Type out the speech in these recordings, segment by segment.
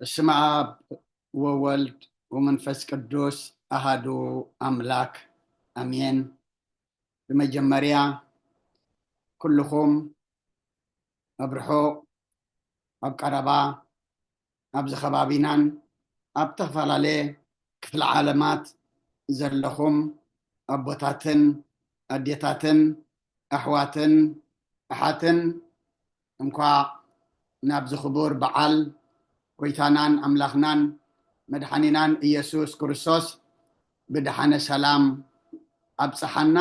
በስመ አብ ወወልድ ወመንፈስ ቅዱስ አሃዱ አምላክ አሜን። ብመጀመርያ ኩልኹም ኣብ ርሑቕ፣ ኣብ ቀረባ፣ ኣብዚ ከባቢናን ኣብ ዝተፈላለየ ክፍለ ዓለማት ዘለኹም ኣቦታትን ኣዴታትን ኣሕዋትን ኣሓትን፣ እንኳዕ ናብዚ ክቡር በዓል ጎይታናን ኣምላኽናን መድሓኒናን ኢየሱስ ክርስቶስ ብደሓነ ሰላም ኣብጽሓና።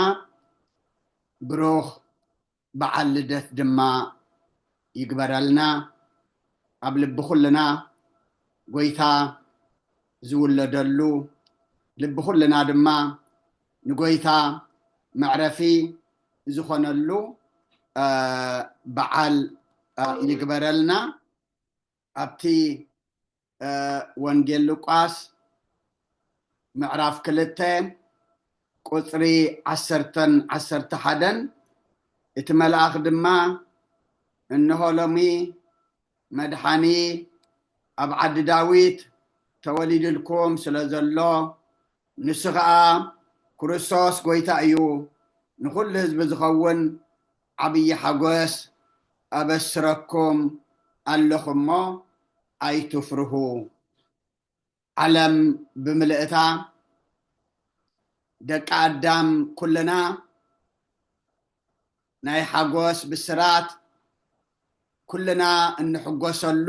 ብሩኽ በዓል ልደት ድማ ይግበረልና። ኣብ ልቢ ኩልና ጎይታ ዝውለደሉ፣ ልቢ ኩልና ድማ ንጎይታ መዕረፊ ዝኾነሉ በዓል ይግበረልና። ኣብቲ ወንጌል ሉቃስ ምዕራፍ ክልተ ቁጽሪ ዓሰርተን ዓሰርተ ሓደን፣ እቲ መልኣኽ ድማ፣ እንሆ ሎሚ መድሓኒ ኣብ ዓዲ ዳዊት ተወሊድልኩም ስለ ዘሎ፣ ንሱ ኸኣ ክርስቶስ ጎይታ እዩ፣ ንኹሉ ህዝቢ ዝኸውን ዓብዪ ሓጎስ ኣበስረኩም ኣለኹ እሞ ኣይትፍርሁ። ዓለም ብምልእታ፣ ደቂ ኣዳም ኩልና ናይ ሓጎስ ብስራት፣ ኩልና እንሕጎሰሉ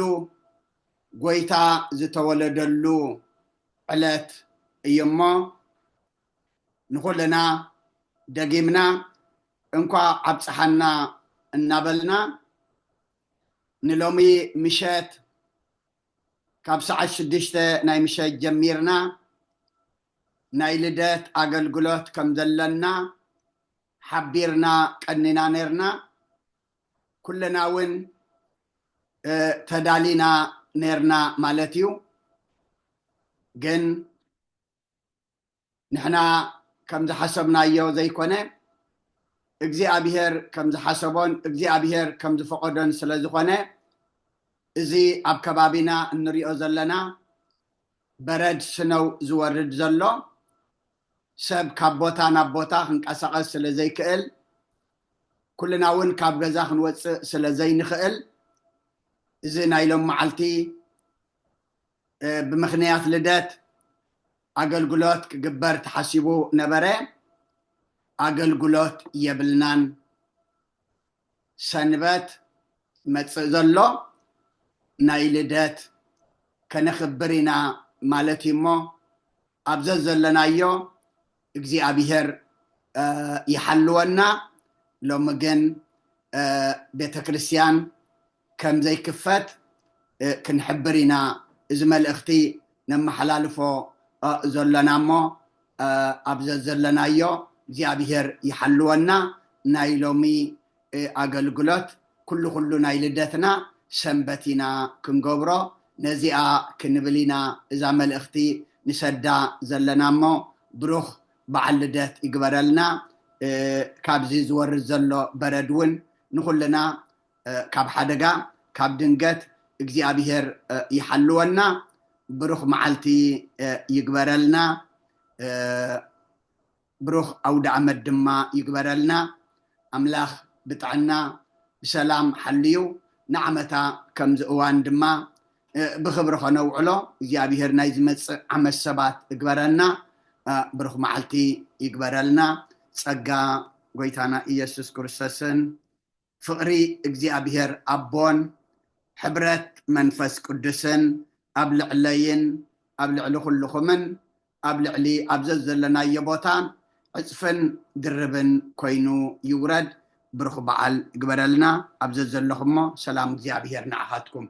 ጎይታ ዝተወለደሉ ዕለት እዩ እሞ፣ ንኹልና ደጊምና እንኳዕ ኣብጽሓና እናበልና፣ ንሎሚ ምሸት ካብ ሰዓት ሽዱሽተ ናይ ምሸት ጀሚርና ናይ ልደት ኣገልግሎት ከም ዘለና ሓቢርና ቀኒና ነርና። ኩልና እውን ተዳሊና ነርና ማለት እዩ። ግን ንሕና ከም ዝሓሰብናዮ ዘይኮነ፣ እግዚኣብሔር ከም ዝሓሰቦን እግዚኣብሔር ከም ዝፈቐዶን ስለ ዝኾነ፣ እዚ ኣብ ከባቢና እንሪኦ ዘለና በረድ ስነው ዝወርድ ዘሎ፣ ሰብ ካብ ቦታ ናብ ቦታ ክንቀሳቐስ ስለ ዘይክእል፣ ኩልና እውን ካብ ገዛ ክንወፅእ ስለ ዘይንኽእል፣ እዚ ናይ ሎም መዓልቲ ብምኽንያት ልደት ኣገልግሎት ክግበር ተሓሲቡ ነበረ። ኣገልግሎት የብልናን። ሰንበት መጽእ ዘሎ ናይ ልደት ከነኽብር ኢና ማለት እዩ እሞ፣ ኣብ ዘዘለናዮ እግዚኣብሔር ይሓልወና። ሎሚ ግን ቤተ ክርስቲያን ከም ዘይክፈት ክንሕብር ኢና እዚ መልእኽቲ ነመሓላልፎ ዘሎና እሞ፣ ኣብ ዘዘለናዮ እግዚኣብሔር ይሓልወና። ናይ ሎሚ ኣገልግሎት ኩሉ ኩሉ ናይ ልደትና ሰንበት ኢና ክንገብሮ። ነዚኣ ክንብል ኢና እዛ መልእኽቲ ንሰዳ ዘለና እሞ፣ ብሩኽ በዓል ልደት ይግበረልና። ካብዚ ዝወርድ ዘሎ በረድ እውን ንኹልና ካብ ሓደጋ፣ ካብ ድንገት እግዚኣብሔር ይሓልወና። ብሩኽ መዓልቲ ይግበረልና። ብሩኽ ኣውደ ዓመት ድማ ይግበረልና። ኣምላኽ ብጥዕና ብሰላም ሓልዩ ንዓመታ ከምዚ እዋን ድማ ብኽብሪ ኸነውዕሎ እግዚኣብሔር ናይ ዝመጽእ ዓመት ሰባት እግበረና። ብሩኽ መዓልቲ ይግበረልና። ጸጋ ጎይታና ኢየሱስ ክርስቶስን ፍቕሪ እግዚኣብሔር ኣቦን ሕብረት መንፈስ ቅዱስን ኣብ ልዕለይን ኣብ ልዕሊ ኩልኹምን ኣብ ልዕሊ ኣብ ዘዘለናዮ ቦታን ዕጽፍን ድርብን ኮይኑ ይውረድ። ብሩኽ በዓል ግበረልና። ኣብ ዘዘለኹሞ ሰላም እግዚኣብሔር ንዓኻትኩም።